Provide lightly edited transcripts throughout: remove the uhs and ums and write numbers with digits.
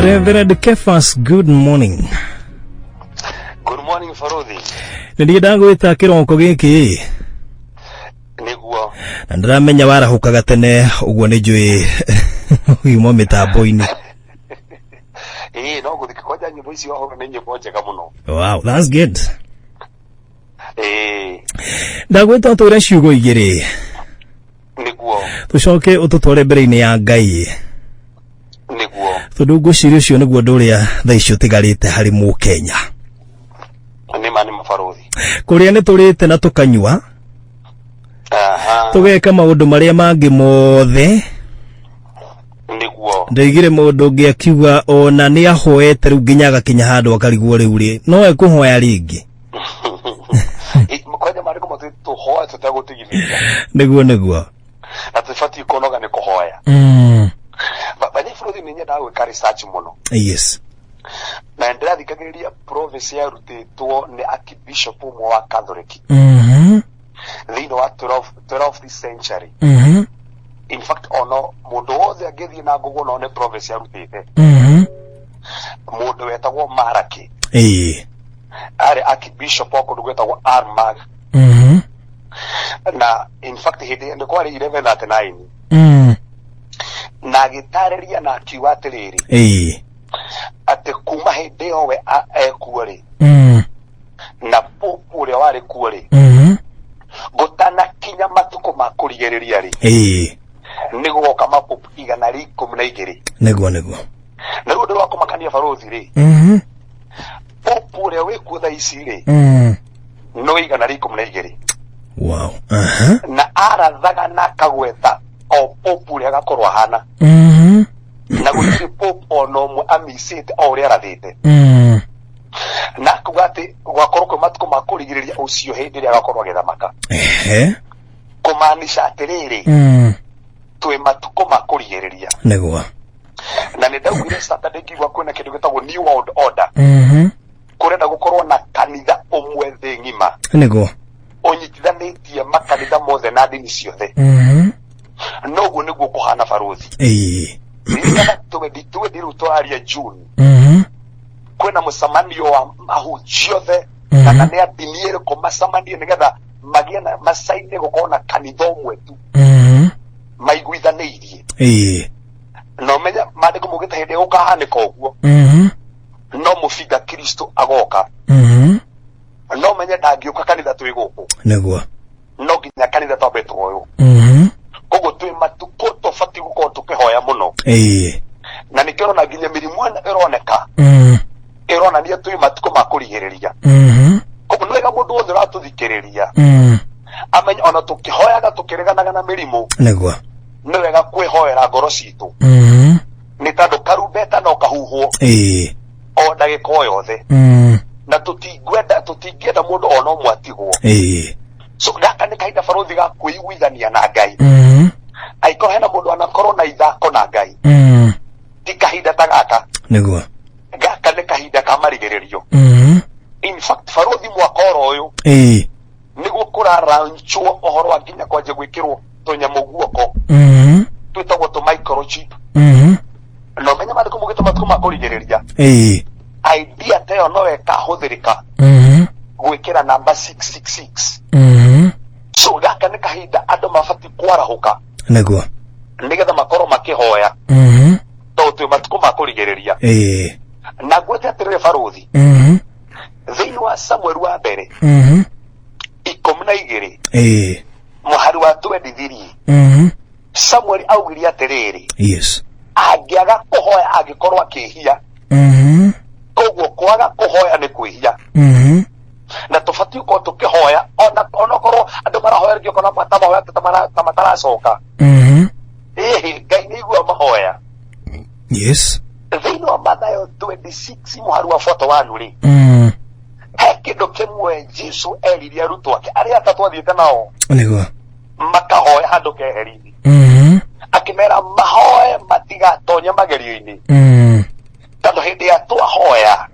Reverend Kefas, good morning. Good morning, Farodhi. Nĩ ndiĩ ndagwĩta kĩroko gĩkĩ. Nĩguo. Na ndĩramenya warahũkaga tene ũguo nĩ njũĩ ũgiuma mĩtambo-inĩ. Ĩĩ no gũthikĩ kwanja nyĩmbo icio wahũra nĩ nyĩmbo njega mũno. Wow, that's good. Ĩĩ. Ndagwĩta ũtwĩre ciugo igĩrĩ. Nĩguo. Tũcoke ũtũtware mbere-inĩ ya Ngai. Nĩguo. Tondũ ngwĩciria ũcio nĩguo ũndũ ũrĩa thaa ici ũtigarĩte harĩ Mũkenya. Nĩma nĩ mabarũthi. Kũrĩa nĩ tũrĩte na tũkanyua. Aha. Tũgeka maũndũ marĩa mangĩ mothe. Nĩguo. Ndoigire mũndũ ũngĩ akiuga ona nĩ ahoete rĩu nginya agakinya handũ akarigwo rĩu rĩ no ekũhoya rĩngĩ. Kwanja maandĩko matwĩ tũhoe tũtegũtigithĩria. Nĩguo nĩguo. Na tũbatiĩ kũnoga nĩ kũhoya. Banye bũrũri nĩ nyendaga gwĩka research mũno. Yes. Na ndĩrathikagĩrĩria prophecy yarutĩtwo nĩ archbishop ũmwe wa Catholic. Thĩinĩ wa 12th century. In fact ono mũndũ wothe angĩthiĩ na Google no one prophecy arutĩte. Mũndũ wetagwo Maraki. Ĩĩ. Arĩ archbishop wa kũndũ gwetagwo Armagh. Na in fact hĩndĩ nĩ kwarĩ 1139. Na agĩtarĩria na akiuga atĩrĩrĩ. Ĩĩ. Atĩ kuma hĩndĩ ĩyo we ekuo rĩ. Na pope ũrĩa warĩ kuo rĩ. Gũtanakinya matukũ ma kũrigĩrĩria rĩ. Ĩĩ. Nĩ gũgoka mapope 112. Nĩguo nĩguo. Na rĩu ũndũ wa kũmakania barũthi rĩ. Pope ũrĩa wĩ kuo thaa ici rĩ. No 112. Wow. Aha. Na arathaga na akagweta o pope ũrĩa agakorwo ahana. Na gũtirĩ pope ona ũmwe amicĩte o ũrĩa arathĩte. Na akuga atĩ gwakorwo kwĩ matukũ ma kũrigĩrĩria ũcio hĩndĩ ĩrĩa agakorwo agĩthamaka. Ehe. Kũmaanisha atĩrĩrĩ. Twĩ matukũ ma kũrigĩrĩria. Nĩguo. Na nĩ ndaugire Saturday ngigua kwĩna kĩndũ gĩtagwo New World Order. Kũrenda gũkorwo na kanitha ũmwe thĩ ng'ima. Nĩguo. Ũnyitithanĩtie makanitha mothe na ndini ciothe. Noguo nĩguo kũhana barũthi. Ĩĩ. Ririkana 2020 rĩu tũraria June. Kwĩna mũcemanio wa ahunjia othe kana nĩ a ndini ĩrĩkũ macemanie nĩgetha magĩe na macaine gũkorwo na kanitha ũmwe tu. Maiguithanĩirie. Ĩĩ. Na ũmenye maandĩko maugĩte hĩndĩ ĩrĩa gũkahanĩka ũguo. No mũbinga Kristo agoka. No ũmenye ndangĩũka kanitha twĩ gũkũ. Nĩguo. No nginya kanitha twambe tuoywo. Koguo twĩ matukũ tũbatiĩ gũkorwo tũkĩhoya mũno. Ĩĩ. Na nĩkĩo ũrona nginya mĩrimũ ĩno ĩroneka. Ĩronania twĩ matukũ ma kũrigĩrĩria. Koguo nĩ wega mũndũ wothe ũratũthikĩrĩria. Amenye ona tũkĩhoyaga tũkĩreganaga na mĩrimũ. Nĩguo. Nĩ wega kwĩhoera ngoro citũ. Nĩ tondũ karumbeta no kahuhwo. Ĩĩ. O ndagĩka o yothe. Na tũtingwenda tũtingĩenda mũndũ ona ũmwe atigwo. Ĩĩ. So gaka nĩ kahinda barũthi ga kwĩiguithania na Ngai. Angĩkorwo hena mũndũ anakorwo na ithako na Ngai. Ti kahinda ta gaka. Nĩguo. Gaka nĩ kahinda ka marigĩrĩrio. In fact barũthi mwaka oro ũyũ. Ĩĩ. Nĩguo kũraranchwo ũhoro wa nginya kwanja gwĩkĩrwo tũnyamũ guoko. Twĩtagwo tũ microchip. Na ũmenye maandĩko maugĩte matukũ ma kũrigĩrĩria. Ĩĩ. Idea ta ĩyo no ĩkahũthĩrĩka. Gwĩkĩra namba 666. So gaka nĩ kahinda andũ mabatiĩ kwarahũka. Nĩguo. Nĩgetha makorwo makĩhoya. Tondũ twĩ matukũ ma kũrigĩrĩria. Ĩĩ. Na ngwĩte atĩrĩrĩ barũthi. Thĩinĩ wa Samuel wa mbere. 12. Ĩĩ. Mũhari wa 23. Samuel augire atĩrĩrĩ. Yes. Angĩaga kũhoya angĩkorwo akĩhia. Koguo kwaga kũhoya nĩ kwĩhia. Na tũbatiĩ gũkorwo tũkĩhoya ona onokorwo andũ marahoya rĩngĩ ũkona ta mahoya ta mataracoka. Ĩhĩ Ngai nĩ aiguaga mahoya. Yes. Thĩinĩ wa Mathayo 26 mũhari wa 41 rĩ. He kĩndũ kĩmwe Jesu erire arutwo ake arĩa atatũ athiĩte nao. Nĩguo. Makahoya handũ keheri-inĩ. Akĩmera mahoe matigatonye magerio-inĩ. Tondũ hĩndĩ ya twahoya.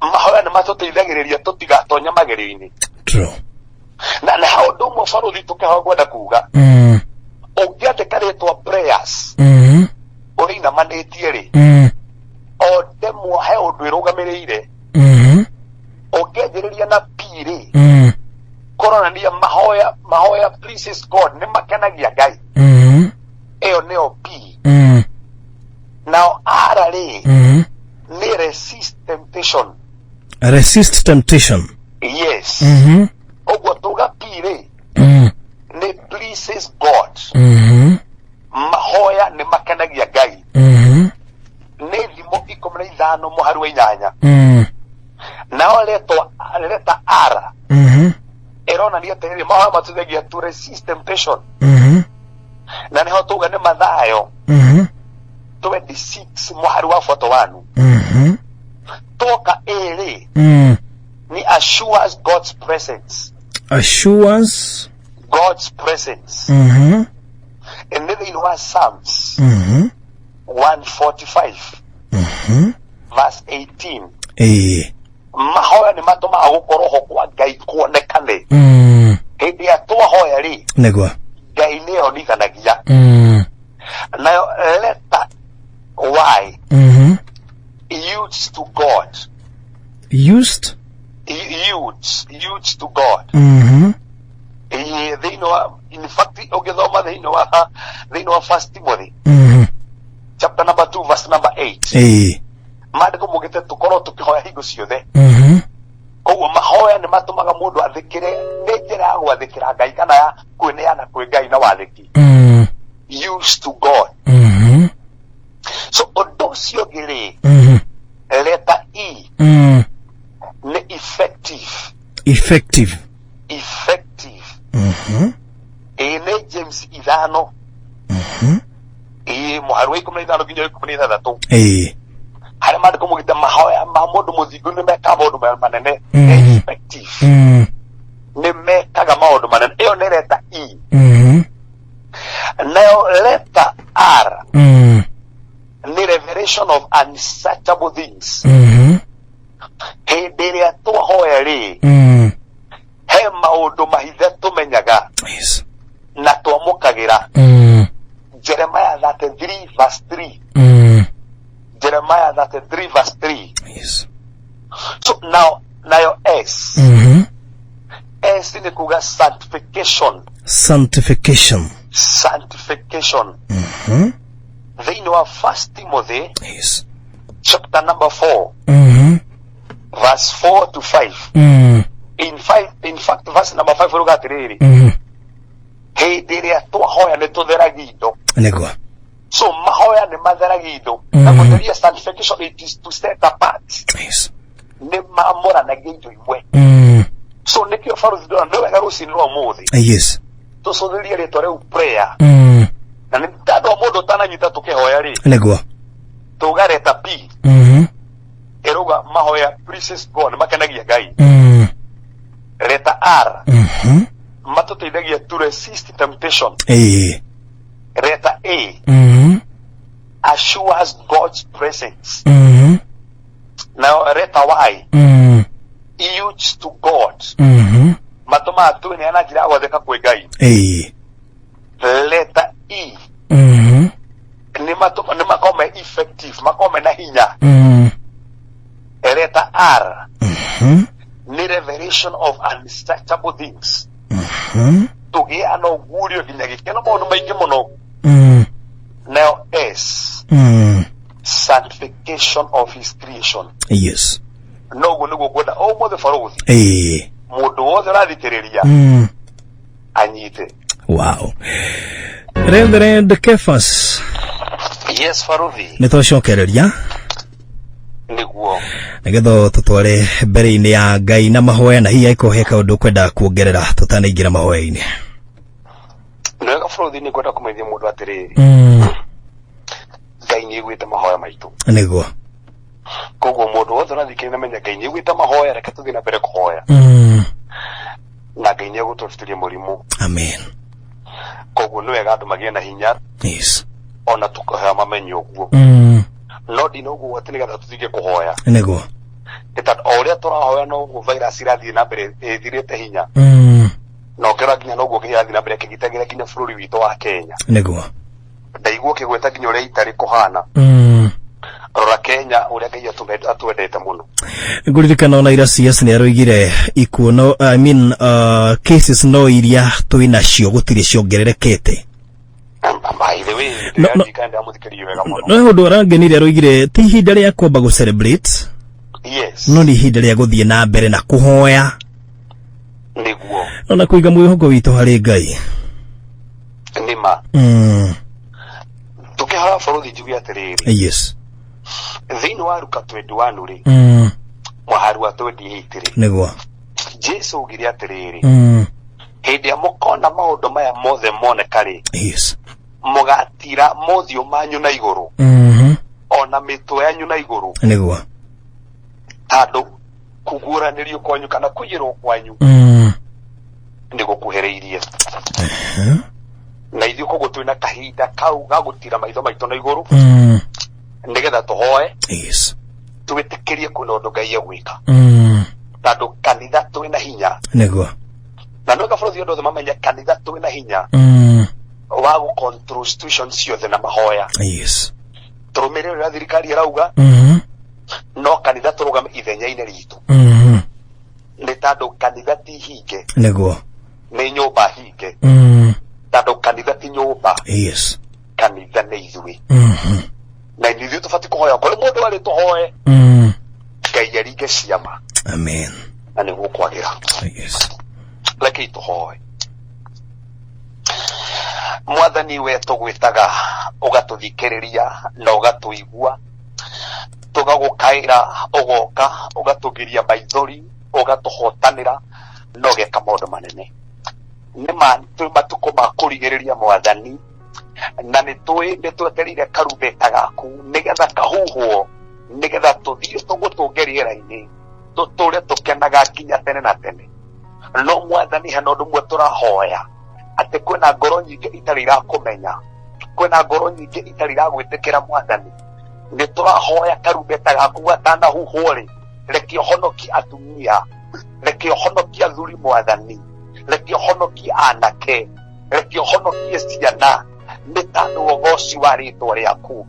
Mahoya nĩ matũteithagĩrĩria tũtigatonye magerio-inĩ. True. Na nĩ ha ũndũ ũmwe barũthi tũkĩhoya ngwenda kuga. Ũngĩandĩka rĩtwa prayers. Ũrĩinamanĩtie rĩ. Ĩmwe he ũndũ ĩrũgamĩrĩire. Ũngĩanjĩrĩria na P rĩ, kũronania mahoya, mahoya pleases God, nĩ makenagia Ngai. Ĩyo nĩyo P. Nao R rĩ, nĩ resist temptation. Resist temptation. Yes. Ũguo tuga P rĩ, nĩ pleases God. Mahoya nĩ makenagia Ngai. Nĩ Thimo 15 mũhari wa 8. Nao letwa letter R ĩronania atĩrĩrĩ, mahoya matũteithagia to resist temptation. Na nĩho tuga nĩ Mathayo 26 mũhari wa 41. Twoka A rĩ, nĩ assures God's presence. Assures God's presence. Nĩ thĩinĩ wa Psalms 145 verse 18. Mahoya nĩ matũmaga gũkorwo ho kwa Ngai kuonekane. Hĩndĩ ĩrĩa twahoya rĩ, Ngai nĩ onithanagia. Nayo letter Y, used to God. Used? Used to God. Ĩĩ, thĩinĩ wa, in fact, ũngĩthoma thĩinĩ wa First Timothy chapter number 2 verse number 8, maandĩko maugĩte tũkorwo tũkĩhoya hingo ciothe. Koguo mahoya nĩ matũmaga mũndũ athĩkĩre, nĩ njĩra ya gwathĩkĩra Ngai kana ya kwĩneana kwĩ Ngai na wathĩki. Used to God. So ũndũ ũcio ũngĩ rĩ, letter E nĩ effective. Effective. Effective. Ĩĩ, nĩ James 5, ĩĩ, mũhari wa 15 nginya 16, harĩa maandĩko maugĩte mahoya ma mũndũ mũthingu nĩ mekaga maũndũ manene. Nĩ effective. Nĩ mekaga maũndũ manene. Ĩyo nĩ letter E. Nayo letter R nĩ revelation of unsearchable things. Hĩndĩ ĩrĩa twahoya rĩ, he maũndũ mahithe tũmenyaga na twamũkagĩra. Jeremiah 33 verse 3. Jeremiah 33 verse 3. So now nayo S, S nĩ kuga sanctification. Sanctification. Sanctification. Thĩinĩ wa First Timothy chapter number 4 verse 4 to 5. In fact, verse number 5 ruga atĩrĩrĩ, hĩndĩ ĩrĩa twahoya nĩ tũtheragia indo. So mahoya nĩ matheragia indo. Na gũtheria, sanctification, it is to set apart. Nĩ mamũranagia indo imwe. So nĩkĩo baruthi ndona nĩ wega rũcinĩ rwa ũmũthĩ tũcũthĩrie rĩtwa rĩu prayer. Na nĩ tandũ mũndũ ũtananyita tũkĩhoya rĩ, tuga letter P ĩrauga mahoya pleases God, nĩ makenagia Ngai. Letter R, matũteithagia to resist temptation. Letter A, assures God's presence. Nayo letter Y, used to God. Matũmaga twĩneana njĩra ya gwathĩka kwĩ Ngai. Letter E, nĩ nĩ makorwo me effective, makorwo mena hinya. Letter R nĩ revelation of unsearchable things. Tũgĩa na ũguũrio nginya gĩkeno, maũndũ maingĩ mũno. Nayo S, sanctification of his creation. Noguo nĩguo ngwenda ũmũthĩ baruthi mũndũ wothe ũrathikĩrĩria anyite. Wow, Reverend Kefas. Yes, baruthi. Nĩ twacokereria. Nĩguo. Nĩgetha tũtware mbere-inĩ ya Ngai na mahoya, na hihi angĩkorwo he kaũndũ ũkwenda kuongerera tũtanaingĩra mahoya-inĩ. Nĩ wega baruthi, nĩ ngwenda kũmenyithia mũndũ atĩrĩrĩ, Ngai nĩ aiguĩte mahoya maitũ. Koguo mũndũ wothe ũrathikĩrĩria na menya Ngai nĩ aiguĩte mahoya, reke tũthiĩ na mbere kũhoya, na Ngai nĩ egũtũrutĩria mũrimũ. Amen. Koguo nĩ wega andũ magĩe na hinya, ona tũkahoya mamenye ũguo. No ndina ũguo atĩ nĩgetha tũtige kũhoya. Nĩ tondũ o ũrĩa tũrahoya noguo virus irathiĩ na mbere ĩthirĩte hinya, na ũkĩrora nginya noguo ĩrathiĩ na mbere ĩkĩgitagĩra nginya bũrũri witũ wa Kenya. Ndaigua ũkĩgweta nginya ũrĩa itarĩ kũhana. Rora Kenya ũrĩa Ngai atwendete mũno. Ngũririkana ona ira CS nĩ aroigire ikuũ no, I mean, cases no iria twĩ nacio gũtirĩ ciongererekete. By the way, No, no. ndĩraririkana ndĩramũthikĩrĩirie wega mũno. No ũndũ arangenire aroigire ti ihinda rĩa kwamba gũ celebrate, Yes. no nĩ ihinda rĩa gũthiĩ na mbere na kũhoya Nĩguo. ona kũiga mwĩhoko witũ harĩ Ngai. Nĩma. Tũkĩhoya bũrũri njuge atĩrĩrĩ. Yes. Thĩinĩ wa Luka 21 rĩ, mũhari wa 28 rĩ, Nĩguo. Jesu augire atĩrĩrĩ, hĩndĩ ĩrĩa mũkona maũndũ maya mothe moneka rĩ, Yes. mũgatira mothiũ manyu na igũrũ, ona mĩtwe yanyu na igũrũ, Nĩguo. tondũ kuguũranĩrio kwanyu kana kũiyĩrwo kwanyu nĩ gũkuhĩrĩirie. Na ithuĩ koguo twĩna kahinda kau ga gũtira maitho maitũ na igũrũ, nĩgetha tũhoe, Yes. twĩtĩkĩrie kwĩna ũndũ Ngai egwĩka, tondũ kanitha twĩna hinya. Nĩguo. Na no kabũrũthi andũ othe mamenye kanitha twĩna hinya wa gũ control situation ciothe na mahoya. Yes. Tũrũmĩrĩre ũrĩa thirikari ĩrauga, no kanitha tũrũgame ithenya-inĩ ritũ, nĩ tondũ kanitha ti hinge. Nĩguo. Nĩ nyũmba hinge, tondũ kanitha ti nyũmba. Yes. Kanitha nĩ ithuĩ, na nĩ ithuĩ tũbatiĩ kũhoya kũrĩ mũndũ arĩ tũhoe Ngai aringe ciama. Amen. Na nĩguo kwagĩra. Yes. Rekei tũhoe. Mwathani, we tũgwĩtaga ũgatũthikĩrĩria na ũgatũigua, tũgagũkaĩra ũgoka, ũgatũgiria maithori, ũgatũhotanĩra na ũgeka maũndũ manene. Nĩ ma twĩ matukũ ma kũrigĩrĩria, Mwathani, na nĩ tũĩ nĩ twetereire karumbeta gaku nĩgetha kahuhwo, nĩgetha tũthiĩ tũgũtũnge rĩera-inĩ, tũtũre tũkenaga nginya tene na tene. No Mwathani, hena ũndũ ũmwe tũrahoya, atĩ kwĩna ngoro nyingĩ itarĩ irakũmenya, kwĩna ngoro nyingĩ itarĩ iragwĩtĩkĩra. Mwathani, nĩ tũrahoya karumbeta gaku gatanahuhwo rĩ, reke ũhonokie atumia, reke ũhonokie athuri, Mwathani, reke ũhonokie anake, reke ũhonokie ciana, nĩ tondũ ũgoci wa rĩtwa rĩaku.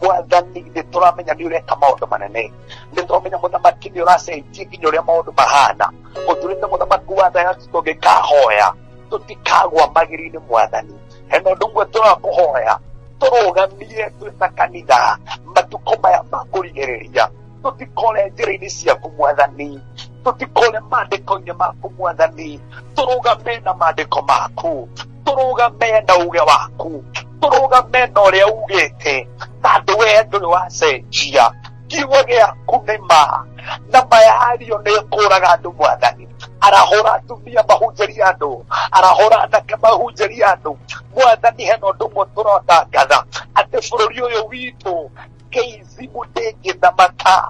Mwathani, nĩ tũramenya nĩ ũreka maũndũ manene, nĩ tũramenya, Mũthamaki, nĩ ũracenjia nginya ũrĩa maũndũ mahana. Ũtũrĩte Mũthamaki wa thayaci, tũngĩkahoya tũtikagwa magĩrĩ-inĩ. Mwathani, hena ũndũ ũmwe tũrakũhoya, tũrũgamie twĩ ta kanitha matukũ maya ma kũrigĩrĩria, tũtikore njĩra-inĩ ciaku, Mwathani, tũtikore maandĩko-inĩ maku. Mwathani, tũrũgame na maandĩko maku, tũrũgame na uge waku, tũrũgame na ũrĩa ugĩte, tondũ we ndũrĩ wacenjia. Kiugo gĩaku nĩ ma, na mayario nĩ ĩkũraga andũ. Mwathani, arahũra atumia mahunjĩrie andũ, arahũra anake mahunjĩrie andũ. Mwathani, hena ũndũ ũmwe tũratangatha, atĩ bũrũri ũyũ witũ gayism ndĩngĩthamaka,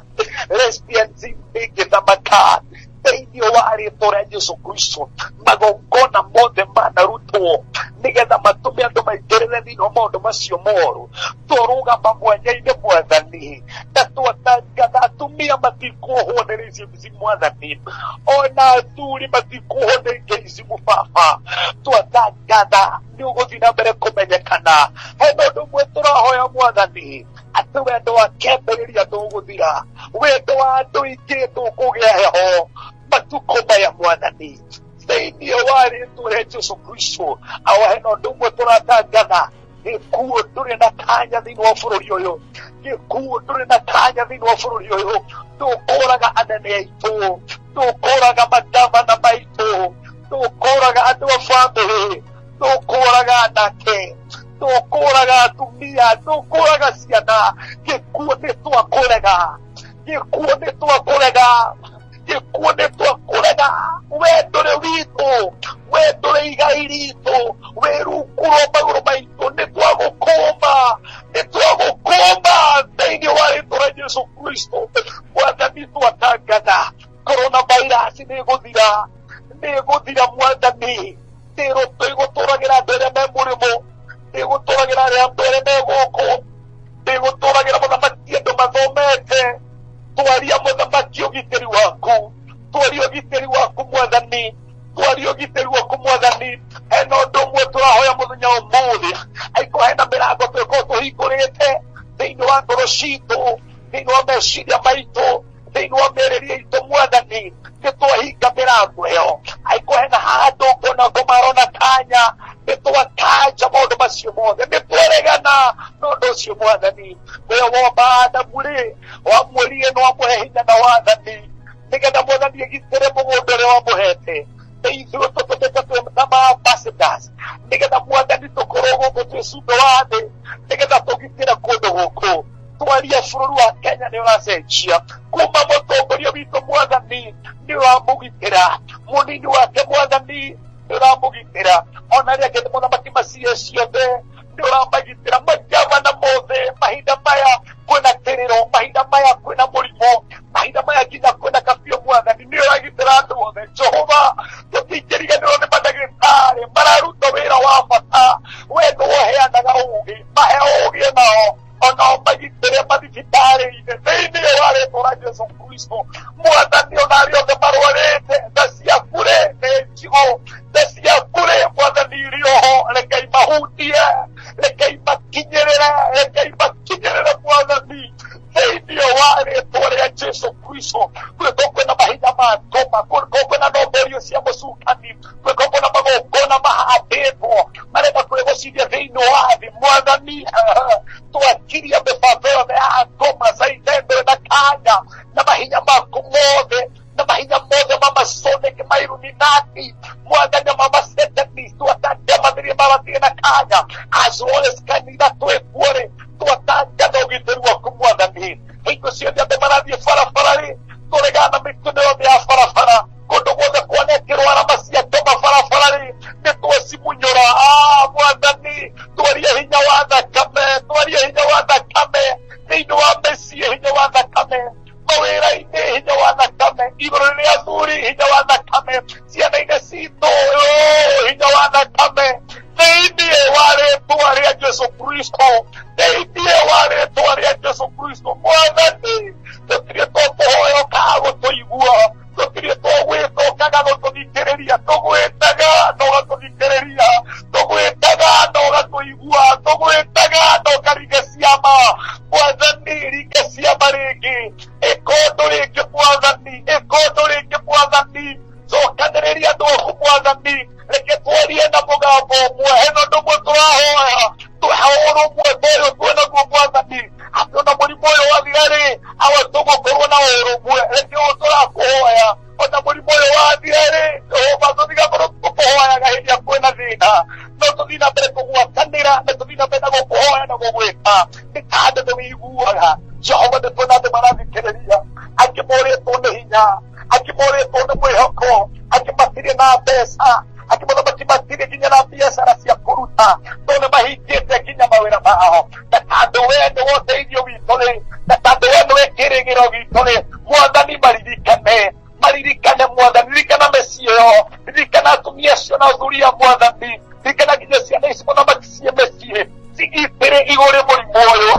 lesbianism ndĩngĩthamaka thĩinĩ wa rĩtwa rĩa Jesu Kristo. Magongona mothe manarutwo nĩgetha matũme andũ maingĩrĩre thĩinĩ wa maũndũ macio moru, tũrũgama mwanya-inĩ, Mwathani, na twatangatha atumia matikuohwo nĩ lesbianism, Mwathani, ona athuri matikuohwo nĩ gayism. Baba, twatangatha nĩ ũgũthiĩ na mbere kũmenyekana. Hena ũndũ ũmwe tũrahoya, Mwathani, atĩ wendo wa kĩambĩrĩria ndũgũthira, wendo wa andũ aingĩ ndũkũgĩa heho matukũ maya, Mwathani, thĩinĩ wa rĩtwa rĩa Jesu Kristo. Awa, hena ũndũ ũmwe tũratangatha, gĩkuũ ndũrĩ na kanya thĩinĩ wa bũrũri ũyũ, gĩkuũ ndũrĩ na kanya thĩinĩ wa bũrũri ũyũ. Ndũkũraga anene aitũ, ndũkũraga magavana maitũ, ndũkũraga andũ a bamĩrĩ, ndũkũraga anake, ndũkũraga atumia, ndũkũraga ciana. Gĩkuũ nĩ twakũrega, gĩkuũ nĩ twakũrega, gĩkuũ nĩ twakũrega. We ndũrĩ witũ, we ndũrĩ igai ritũ, wĩ rungu rwa magũrũ maitũ. Nĩ twagũkũma, nĩ twagũkũma thĩinĩ wa rĩtwa rĩa Jesu Kristo. Mwathani, twatangatha coronavirus nĩ ĩgũthira, nĩ ĩgũthira. Mwathani, ndĩgũtũragĩra andũ arĩa me mũrĩmo, ndĩgũtũragĩra andũ arĩa me gũkũ, ndĩgũtũragĩra, Mũthamaki, andũ mathomete. Twaria, Mũthamaki, ũgitĩri waku, twaria ũgitĩri waku, Mwathani, twaria ũgitĩri waku. Mwathani, hena ũndũ ũmwe tũrahoya mũthenya ũmũthĩ, aiko hena mĩrango twĩkorwo tũhingũrĩte thĩinĩ wa ngoro citũ. meciria maitũ, thĩinĩ wa mĩrĩrie itũ mwathani, nĩ twahinga mĩrango ĩyo. Angĩkorwo hena handũ ngona ngũmarona kanya, nĩ twakanja maũndũ macio mothe, nĩ twaregana na ũndũ ũcio mwathani. We womba Adamu rĩ, wamwĩrire nĩ wamũhe hinya na wathani, nĩgetha mwathani agitĩre mũgũnda ũrĩa wamũhete. Nĩ ithuĩ tũtũmĩte twĩ ta ma ambassadors, nĩgetha mwathani tũkorwo gũkũ twĩ cumbĩ wa thĩ, nĩgetha tũgitĩre kũndũ gũkũ. Twaria bũrũri wa Kenya nĩ ũracenjia kuma mũtongoria witũ mwathani nĩ ũramũgitĩra, mũnini wake mwathani nĩ ũramũgitĩra, ona arĩa angĩ mũthamaki maciĩ ciothe nĩ ũramagitĩra, magavana mothe. Mahinda maya kwĩna kĩrĩro, mahinda maya kwĩna mũrimũ, mahinda maya nginya kwĩna kabio mwathani nĩ ũragitĩra andũ othe. Jehova, tũtingĩriganĩrwo nĩ mandagĩtarĩ mararuta wĩra wa bata, we nĩ ũheanaga ũgĩ, mahe ũgĩ nao onao magitĩre mathibitarĩ-inĩ thĩinĩ wa rĩtwa rĩa Jesu Kristo mwathani. Ona arĩa othe marwarĩte, tha ciaku rĩ nĩ njigũ, tha ciaku rĩ mwathani irĩ oho, reke imahutie, reke imakinyĩrĩre, reke imakinyĩrĩre mwathani thĩinĩ wa rĩtwa rĩa Jesu Kristo. Gwĩko kwĩna mahinya ma ngoma, gwĩko kwĩna nomborio cia mũcukani, gwĩko kwĩna magongona mahandĩtwo marenda kwĩgũcithia thĩinĩ wa thĩ mwathani, twakiria mĩbango yothe ya ngoma caitendere na kanya na mahinya maku mothe, na mahinya mothe ma masonic, ma Illuminati mwathani, ma masatanist, twatanga mathirie mabatige na kanya. As long as kanitha twĩkuo rĩ, twatangatha ũgitĩri waku mwathani. Hingo ciothe andũ marathiĩ barabara rĩ, tũregana na mĩtino yothe ya barabara, kũndũ guothe kwanekĩrwo arama cia ngoma barabara rĩ, nĩ twacimunyũra. Mwathani, twarie hinya wa thakame, twarie hinya wa thakame thĩinĩ wa mĩciĩ, hinya wa thakame mawĩra-inĩ, hinya wa thakame igũrũ rĩa athuri, hinya wa thakame ciana-inĩ citũ, hinya wa thakame thĩinĩ wa rĩtwa rĩa Jesu Kristo, thĩinĩ wa rĩtwa rĩa Jesu Kristo mwathani. Tũtirĩ tũkũhoya ũkaga gũtũigua, tũtirĩ tũgwĩta ũkaga gũtũthikĩrĩria, tũgwĩtaga na ũgatũthikĩrĩria, tũgwĩtaga na ũgatũigua, tũgwĩtaga na ũkaringa ciama mwathani. Ringa ciama rĩngĩ, ĩka ũndũ rĩngĩ mwathani, ĩka ũndũ rĩngĩ mwathani. Cokanĩrĩria andũ aku mwathani, reke twarie na mũgambo ũmwe. Hena ũndũ ũmwe tũrahoya, tũhe ũrũmwe ta ũyũ twĩnaguo mwathani, atĩ ona mũrimũ ũyũ wathira rĩ, awa tũgũkorwo na ũrũmwe. Reke ũũ tũrakũhoya, ona mũrimũ ũyũ wathira rĩ, Jehova, tũtigakorwo tũkũhoyaga hĩndĩ ĩrĩa kwĩna thĩna, no tũthiĩ na mbere kũgwatanĩra na tũthiĩ na mbere na gũkũhoya na gũgwĩka, nĩ tondũ nĩ wĩiguaga. Jehova, nĩ tuona andũ marathikĩrĩria, angĩ morĩtwo nĩ hinya, angĩ morĩtwo nĩ mwĩhoko, angĩ matirĩ na mbeca, angĩ mũthamaki matirĩ nginya na biacara cia kũruta, no nĩ mahingĩte nginya mawĩra mao. Na tondũ we nĩ ũteithio witũ rĩ, na tondũ we nĩwe kĩrĩgĩro gitũ rĩ, mwathani, maririkane, maririkane mwathani. Ririkana mĩciĩ ĩyo, ririkana atumia acio na athuri a mwathani, ririkana nginya ciana ici mũthamaki ciĩ mĩciĩ, cigitĩre igũrĩ mũrimũ ũyũ,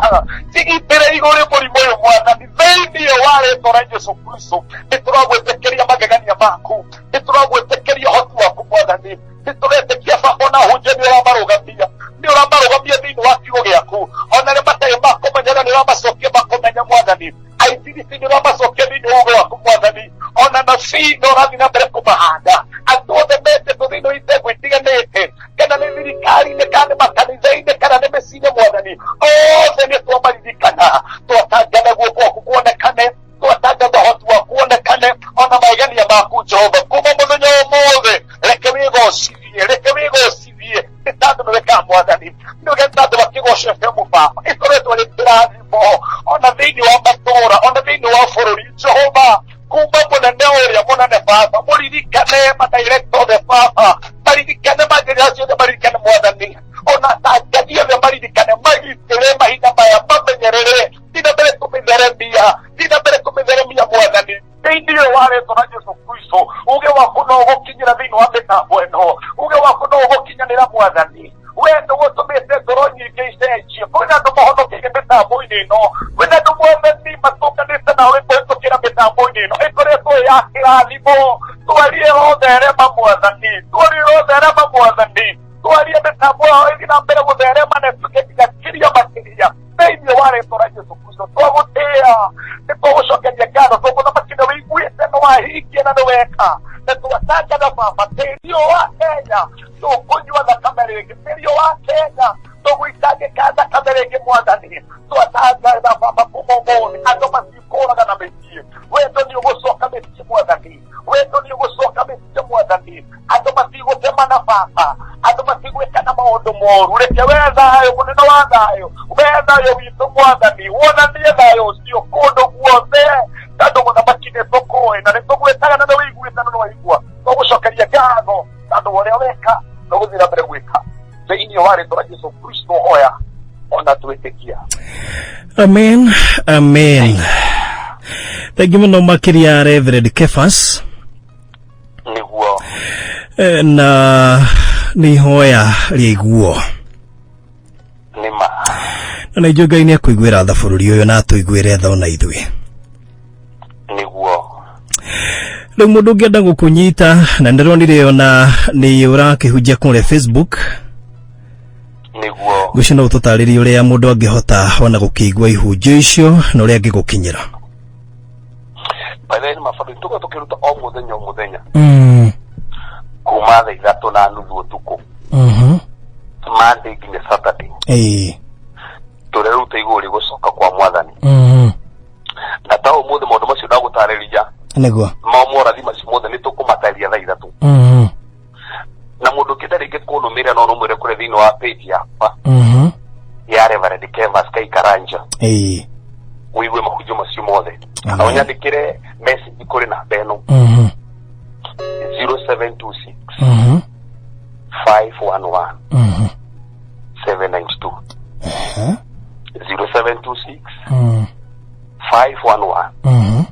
cigitĩre igũrĩ mũrimũ ũyũ mwathani, thĩinĩ wa rĩtwa rĩa Jesu Kristo. Nĩ tũragwĩtĩkĩria magegania maku, nĩ tũragwĩtĩkĩria ũhoti waku mwathani. Nĩ tũretĩkia baba ona hunjia nĩ ũramarũgamia, nĩ ũramarũgamia thĩinĩ wa kiugo gĩaku. Ona arĩa matarĩ makũmenyera nĩ ũramacokia makũmenya mwathani. Aithiriti nĩ ũramacokia thĩinĩ wa ugo waku mwathani. Ona nabii nĩ ũrathiĩ na mbere kũmahanda. Andũ othe metĩtwo thĩinĩ wa itengo itiganĩte, kana nĩ thirikari-inĩ, kana nĩ makanitha-inĩ, kana nĩ mĩciĩ-inĩ mwathani, othe nĩ twamaririkana. Twatangana guoko gwaku kuonekane, twatangatha ũhoti waku wonekane, ona magegania maku Jehova. Kuma mũthenya ũmũthĩ, reke wĩgocithie, reke wĩgocithie, nĩ tondũ nĩ wĩkaga mwathani. Nĩ ũgetha andũ makĩgoca FM baba, ĩkoretwo ĩrĩ kĩrathimo ona thĩinĩ wa matũũra, ona thĩinĩ wa bũrũri. Jehova, kuma mũnene ũrĩa mũnene baba, mũririkane madirector othe baba, maririkane manjĩra ciothe, maririkane mwathani, ona tangathi othe maririkane, magitĩre mahinda maya, mamenyerere, thiĩ na mbere kũmĩtheremia, thiĩ na mbere kũmĩtheremia mwathani, thĩinĩ wa rĩtwa rĩa Jesu Kristo. Uge waku no ũgũkinyĩra thĩinĩ wa mĩtambo ĩno, uge waku no ũgũkinyanĩra mwathani. We nĩ ũtũmĩte ngoro nyingĩ icenjie. Kwĩna andũ mahonokeire mĩtambo-inĩ ĩno, kwĩna andũ mwathani matũnganĩte nawe kũhĩtũkĩra mĩtambo-inĩ ĩno ĩkoretwo ĩ ya kĩrathimo. Twarie rotherema mwathani, twarie rotherema mwathani, twarie mĩtambo yao ĩthiĩ na mbere gũtherema na ĩtuĩke nginya kĩria makĩria, thĩinĩ wa rĩtwa rĩa Jesu Kristo. Twagũtĩĩa nĩ Ngatho tondũ mũthamaki nĩ wĩiguĩte, nĩ wahingia na nĩ weka. Na twatangatha baba, tĩri ũyũ wa Kenya tũkũnyua thakame rĩngĩ, tĩri ũyũ wa Kenya tũgũitangĩka thakame rĩngĩ. Mwathani, twatangatha baba, kuma ũmũthĩ andũ matikũraga na mĩciĩ. Wendo nĩ ũgũcoka mĩciĩ, mwathani. Wendo nĩ ũgũcoka mĩciĩ, mwathani. Andũ matigũtemana baba, andũ matigwĩkana maũndũ moru. Reke we thayũ, mũnene wa thayũ, we thayũ witũ, mwathani, wonanie thayũ ũcio kũndũ guothe, tondũ mũthamaki nĩ tũkũĩ na nĩ tũgwĩtaga na nĩ wĩiguĩte na nĩ waigua. Tũgũcokeria ngatho tondũ ũrĩa weka na ũgũthiĩ na mbere gwĩka. Thĩinĩ wa rĩtwa rĩa Jesu Kristo hoya ona twĩtĩkia. Amen, amen. Thengi mũno makĩria, Reverend Kefas. Nĩguo. Na nĩ ihoya rĩaiguo. Nĩma. Na nĩ njũĩ Ngai nĩ ekũiguĩra tha bũrũri ũyũ na atũiguĩre tha ona ithuĩ. Nĩguo. Rĩu mũndũ ũngĩenda gũkũnyita, na ndĩronire ona nĩ ũrakĩhunjia kũrĩa Facebook. Nĩguo. Ngwĩciria no ũtũtarĩrie ũrĩa mũndũ angĩhota ona gũkĩigua ihunjio icio na ũrĩa angĩgũkinyĩra. By the way, nĩ mabũrũri tũkorwo tũkĩruta o mũthenya o mũthenya kuma 3:30 ũtukũ, Monday nginya Saturday. Tũreruta igũrũ rĩgũcoka kwa mwathani, na ta ũmũthĩ maũndũ macio ndagũtarĩria, mao morathi macio mothe nĩ tũkũmatarĩria thaa 3. Na mũndũ ũngĩenda rĩngĩ kũnũmĩrĩra, no nũmwĩre kũrĩa thĩinĩ wa page yakwa ya Reverend Kevas Kaikaranja, ũigue mahunjio macio mothe, kana ũnyandĩkĩre message kũrĩ namba ĩno, 0726 511 792, 0726 511.